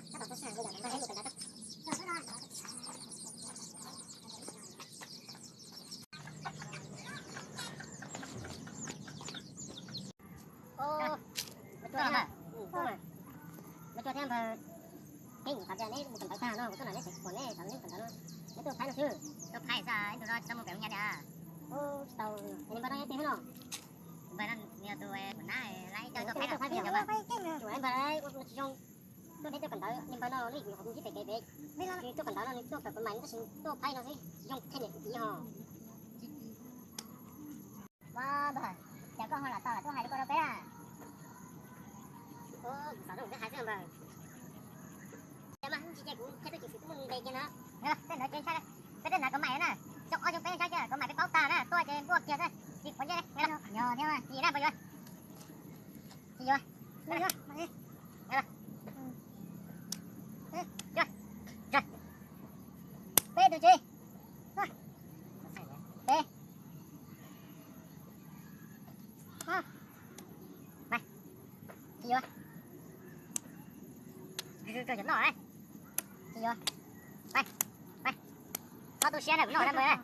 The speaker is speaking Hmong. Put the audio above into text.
Ua, ua cuag thiab npawg, keeb kuv xav tias neb mus kawm ntawv tag no kuv tuaj nrog neb sib pom neb xav neb kawm ntawv no, neb tuaj phaib no xwb. Tuaj phaib xwb, ib ntus no tsis tau mus pem ua nyab li. Ua tsis tau, es npawg no yog twg no? Npawg no nws yog tus nab lawv coj tuaj phaib no. Tsuas npawg ua tsis zoo, tuaj neb tuaj kawm ntawv, npawg no neb kuv nyuam qhuav mus ntsib pem kev pem, nws tuaj kawm ntawv no nws tuaj kawm pab mais nws tab sis tuaj phaib no xwb, zoo thiaj niam kuv txiv ho. Ua npawg, cas koj ho lam tau lam tuaj hais li ko rau peb na? Ua, kuv xav rau kuv thiaj hais xwb npawg. Cas mas tsis cia kuv thiab tuaj ceev xwm tuaj mus ntes kiag na. Tej ntawd ces ntshai, peb tej hnav kauv mais na, xyoo ob xyoo peb ntshai kiag kauv mais peb paub tag na, tuaj ces npuaj kiag xwb, tsis quav ntsej li. Yog thiab, tsis yuav na npawg yuav. Tsis yuav. Peb tus tsis. Peb. Tsis yuav. Tsis yuav. Tsis yuav. Peb, peb. Txhob tu siab na, kuv noj na npawg.